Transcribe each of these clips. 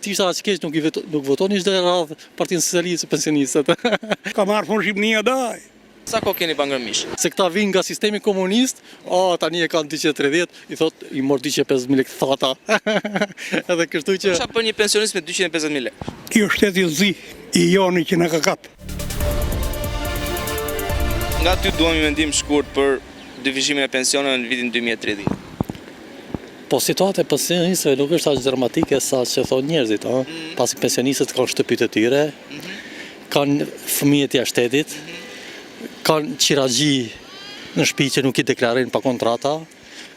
Të ishte aq keq nuk i nuk votonin çdo radhë Partinë Socialiste pensionistët. Ka marrë fund Shqipnia daj. Sa kohë keni pa ngrënë mish? Se këta vijnë nga sistemi komunist, o tani e kanë 230, i thotë i mor 250.000 lekë thata. Edhe kështu që Ça bën një pensionist me 250.000 lekë? Ky është shteti i zi i joni që na ka kap. Nga ty duam një mendim shkurt për dyfishimin e pensioneve në vitin 2030. Po situata e pensionistëve nuk është aq dramatike sa që thonë njerëzit, ëh. Mm. Pasi pensionistët kanë shtëpitë e tyre, mm -hmm. kanë fëmijët jashtë shtetit, mm -hmm. kanë qiraxhi në shtëpi që nuk i deklarojnë pa kontrata,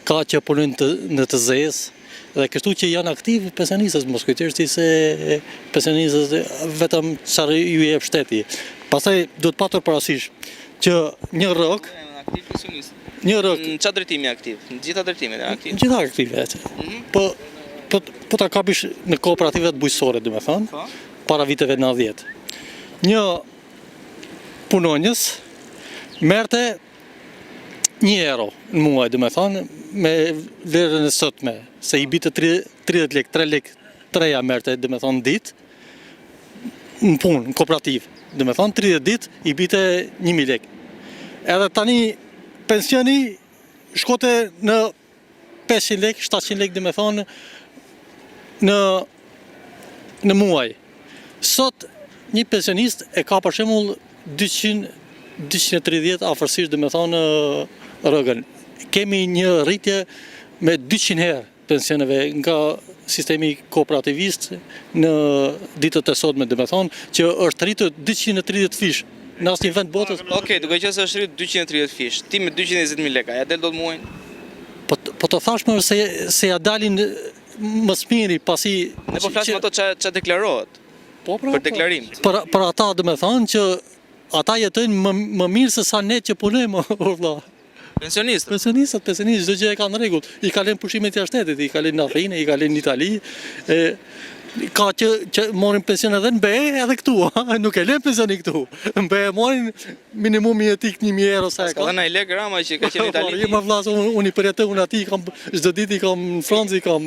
ka që punojnë të, në të zezë, dhe kështu që janë aktivë pensionistët, mos kujtosh ti se pensionistët vetëm çfarë ju jep shteti. Pastaj duhet patur parasysh që një rrogë Aktiv pensionistët. Një rrogë. Në çfarë drejtimi aktiv? Në gjitha drejtimet janë aktiv. Në gjitha aktive. Mhm. Po po po ta kapish në kooperativat bujqësore, domethënë, po. para viteve 90. Një punonjës merrte një euro në muaj, domethënë, me vlerën e sotme, se i binte 30 lekë, 3 lekë, 3 ja merrte, domethënë, ditë, në punë, në kooperativë. Domethënë, 30 ditë i binte 1000 lekë. Edhe tani pensioni shkote në 500 lekë, 700 lekë, domethënë, në, në muaj. Sot, një pensionist e ka për shembull 200, 230 afërsisht, domethënë, rrogën. Kemi një rritje me 200 herë pensioneve nga sistemi kooperativist në ditët e sotme, domethënë, që është rritur 230 fish në asnjë vend botës. Okej, duke qenë se është rritur 230 fish, ti me 220.000 lekë, a ja del dot muajin? Po, po të thashë më se, se ja dalin më së miri, pasi... Ne po flasim ato ça, ça deklarohet. Po, pra, për deklarim. Për, për ata, domethënë, që ata jetojnë më, më mirë se sa ne që punojmë, o vlla. Pensionistët. Pensionistët, pensionistët, çdo gjë e kanë në rregull. I kalojnë pushimet jashtë shtetit, i kalojnë në Athinë, i kalojnë në Itali. E ka që që marrin pension edhe në BE, edhe këtu, nuk e lënë pensionin këtu. Në BE marrin minimumi jetik 1000 euro sa e ka. Ka dhënë ai lek Rama që ka qenë në Itali. Po, më vlla, unë unë i përjetoj unë aty kam çdo ditë i kam në Francë i kam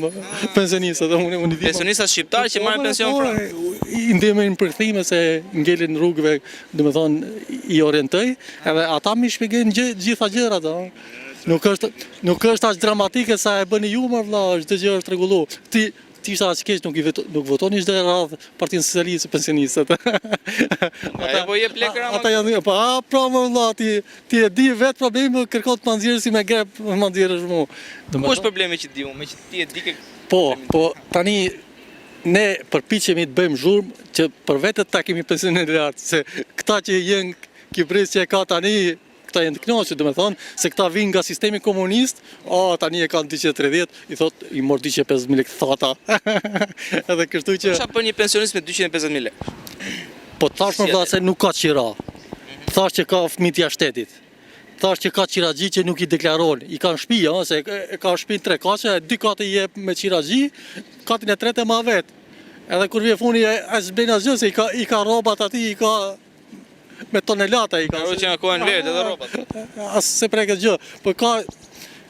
pensionistët, unë unë i di. Pensionistët shqiptarë që marrin pension në po, Francë. I ndihmoj në përkthime se ngelin rrugëve, domethënë i orientoj, Edhe ata m'i shpjegojnë gjë, gjitha gjërat, ëh. Nuk është nuk është aq dramatike sa e bëni ju mor vlla, çdo gjë është rregullu. Ti të ishte aq keq nuk i veto, nuk votonin çdo radhë Partinë Socialiste pensionistët. Ata po jep lek Rama. Ata janë po a pra mor vlla ti ti e di vet problemin, kërkon të ma nxjerrësh si me grep, ma nxjerrësh mu. Ku është problemi që di unë, meqë ti e di ke Po, po tani ne përpiqemi të bëjmë zhurmë që për vete ta kemi pensionin e lartë, se këta që janë Ky brez që e ka tani, këta janë të kënaqur, domethënë, se këta vijnë nga sistemi komunist, o tani e kanë 230, i thotë i mor 250.000 lekë thata. Edhe kështu që Ça bën një pensionist me 250.000 lekë? Po të thashë më vlla se nuk ka qira. Thashë që ka fëmijët jashtë shtetit. Thashë që ka qiraxhi që nuk i deklaron. I kanë shtëpi, ëh, se e ka shtëpinë tre katëshe, dy kate i jep me qiraxhi, katin e tretë e ma vet. Edhe kur vjen funi ai s'blen asgjë se i ka i ka rrobat aty, i ka me tonelata i ka. Ajo që nga koha e Enverit edhe rrobat. As s'e prek gjë, po ka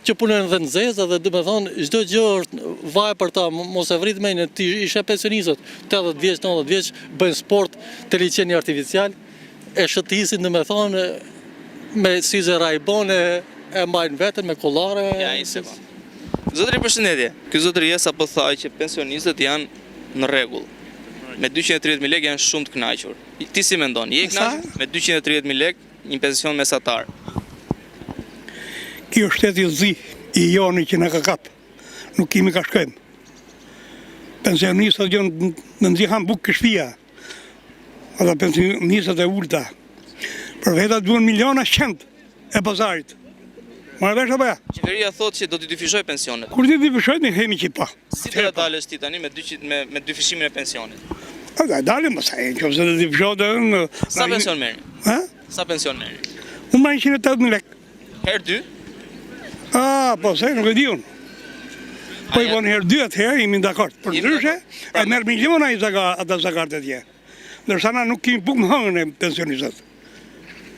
që punojnë dhe në zezë dhe domethënë çdo gjë është vaj për ta, mos e vrit mendjen, ti i sheh pensionistët, 80 vjeç, 90 vjeç, bëjnë sport te liqeni artificial, e shëtisin domethënë me syze Ray-Ban e, e mbajnë veten me kollare. Ja, një sekond. Zotëri përshëndetje. Ky zotëria sapo tha që pensionistët janë në rregull. Me 230.000 lekë janë shumë të kënaqur. Ti si mendon? Je i kënaqur me 230.000 lekë, një pension mesatar? Ky është shteti i zi i joni që na ka kap. Nuk kemi ka shkojmë. Pensionistët janë në nxi han bukë ke shpia. Ata pensionistët e ulta. Për veta duhen miliona qentë e pazarit. Marrë vesh apo ja? Qeveria thotë që do t'i dyfishojë pensionet. Kur t'i dyfishojë, ne themi që po. Si do të dalësh ti tani me 200 me me dyfishimin e pensionit? A do dalim pastaj, në qoftë se do dyfishohet edhe në Sa pension merrni? Ha? Sa pension merrni? Unë marr 180.000 lekë. Herë 2? Ah, po se nuk e di unë. Po i bën herë 2 atëherë jemi dakord. Përndryshe, e merr miliona i zagar, ata zagarët atje. Ndërsa na nuk kemi bukë me hëngër ne pensionistët.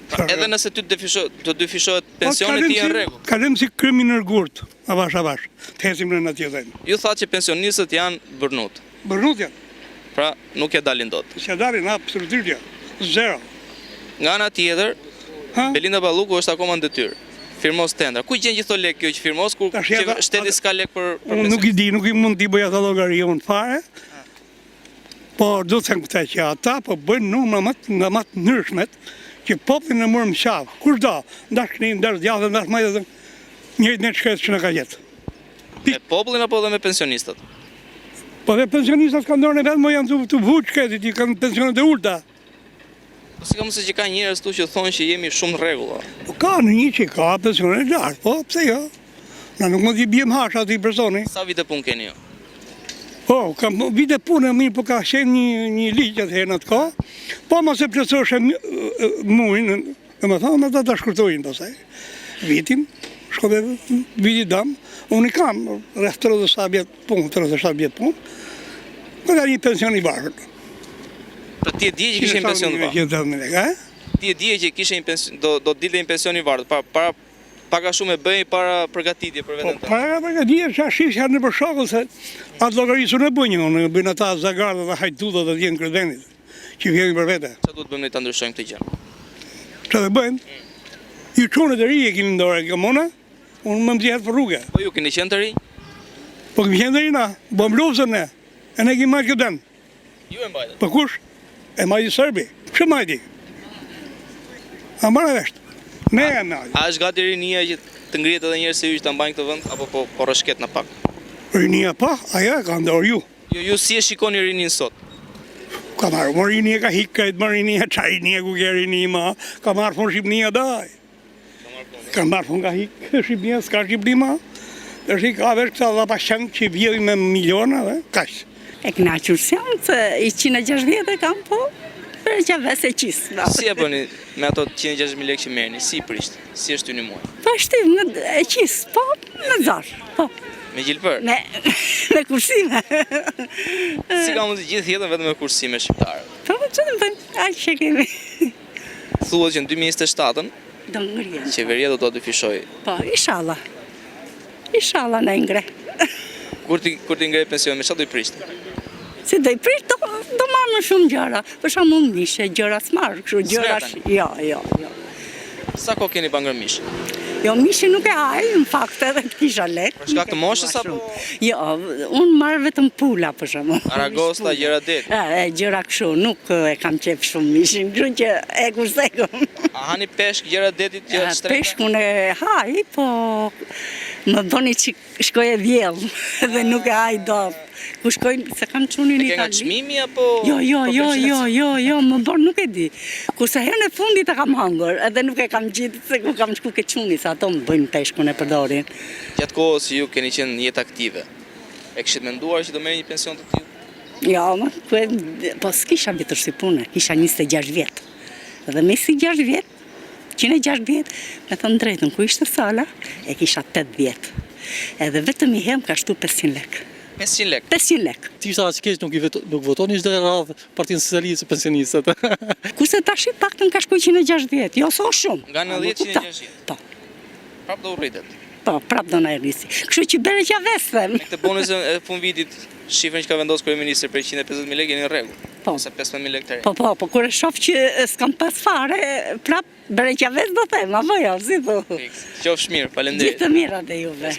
Pra, edhe nëse ty të të dyfishohet po, pensioni ti je në rregull. Kalojmë si kërmi nër gurët, avash avash, të ecim në në tjetër. Ju thatë që pensionistët janë burnut. Burnut janë. Pra, nuk ia dalin dot. S'ia dalin absolutisht jo. Zero. Nga ana tjetër, Belinda Balluku është akoma në detyrë. Firmos tendra. Ku gjen gjithë këto lekë kjo që firmos kur shteti s'ka lekë për për Unë nuk i di, nuk i mund t'i bëj ato llogari unë fare. Por do të them këtë që ata po bëjnë numra më nga më të ndryshmet që popullin e morën në qafë. Kush do? Ndash këndej, ndash djathtë, ndash majtë, njëjtë ne të shkretë që na ka gjetë. Me popullin apo dhe me pensionistët? Po dhe pensionistët kanë dorën e vet, mo janë të, të vuajt shkretit, i kanë pensionet e ulta. Po si ka mundësi që ka njerëz këtu që thonë që jemi shumë në rregull? Po ka në një që ka pensionet e lartë, po pse jo? Na nuk mund t'i biem hasha atij personi. Sa vite punë keni ju? Po, kam vite punë mirë, po ka qenë një, një ligj atëherë në atë kohë. Po mos e plotësoshe muajin, Domethënë, ata ta shkurtojnë pastaj. Vitin, shkove viti dam, unë i kam rreth 37 vjet punë, 37 vjet punë, po ka një pension i varfër. Po ti e dije që kishe një pension të varfër? Ti e dije që kishe një pension, do do dilte një pension i varfër, pa para pak a shumë e bëje para përgatitje për veten po, tënde. Para përgatitje, ça shihja nëpër shokët se atë llogari s'e bëjnë, unë bëjnë ata zagarët dhe hajdutët atje në krye të vendit. Që vjedhin për vete. Ça duhet bëjmë ne ta ndryshojmë këtë gjë? Ça të bëjmë? Ju çunët e ri e keni në dorë, e mona, unë më më për rrugë. Po ju keni qenë të ri? Po kemi qenë të ri na, bëmë luftën ne, e ne kemi majtë këtë vend. Ju e mbajtët? Po kush? E majti serbi. Kush e majti? A marrë vesh? Ne e majti. A është gati rinia që të ngrihet edhe njerëz si ju që ta mbajnë këtë vend, apo po, po rrëshqet në pak? Rinia pa, ajo e ka në dorë ju. Jo, ju si e shikoni rininë sot? Ka marrë, mo rinia ka hik krejt, mo rinia, ça rinia, ku ke rini ma, ka marrë fund Shqipnia daj. Ka marrë fund ka hik Shqipnia, s'ka Shqipni ma. Është i ka veç këta llapaqenë që vjedhin me miliona dhe kaq. E knaqur s'jam, se i 160 e kam, po, për e që ves e qisë. Si e bëni me ato 160.000 lekë që merrni, si i prishni, si është një muaj? Po shtim, e qis, po, me zor, po. Me gjilpërë? Me, me kursime. Si ka mundësi gjithë jetën vetëm me kursime shqiptarët? Po, që të më thënë, aq që kemi. Thuhet që në 2027-ën, do ngrihen. Qeveria do të dyfishojë. Po, ishalla. Ishalla na i ngre. Kur t'i kur t'i ngre pensionin, me çfarë do i prishni? Si do i prish, do, do marr më shumë gjëra. Për shembull mish e gjëra s'marr, kështu gjëra. Jo, jo, jo. Sa kohë keni pa ngrënë mish? Jo, mishin nuk e haj, në fakt edhe të kisha lek. Për shkak të moshës apo? Jo, unë marr vetëm pula për shembull. Aragosta, gjëra deti. E, gjëra kështu, nuk e kam qejf shumë mishin, kështu që e kursej. A hani peshk, gjëra detit, gjëra të shtrenjta? Peshkun e haj, po më bëni çik Shkoj e vjell dhe nuk e haj dot. Ku shkoj, se kam çunin në Itali. E ke nga çmimi apo? Jo, jo, jo, jo, jo, jo, më bën nuk e di. Kurse herën e fundit e kam hëngër, edhe nuk e kam gjetë se ku kam shku ke çuni, se ato më bëjnë peshkun e përdorin. Gjatë kohës që ju keni qenë në jetë aktive, e kishit menduar që do merrni një pension të tillë? Jo, më, ku e, po s'kisha vjetërsi pune, kisha 26 vjet. Dhe me 26 vjet, 160, me thënë drejtën, ku ishte Sala, e kisha 80. Edhe vetëm një herë më ka shtu 500 lek. 500 lek? 500 lek. Të ishte aq keq nuk i nuk votonin çdo radhë Partinë Socialiste pensionistët. Kurse tashi paktën ka shku 160, jo s'o shumë. Nga 90 160? Po. Prap do u rritet. Po, prap do na e rrisi. Kështu që bere që ves them. Me këtë bonusin e fund vitit, shifrën që ka vendosur kryeministri për 150.000 lekë jeni në rregull. Po. Ose 15.000 lekë të rinj. Po, po, po, kur e shoh që s'kam pas fare, prap bere që ves do them, apo jo, si thu. Fiks. Qofsh mirë, faleminderit. Gjithë të mirat dhe juve.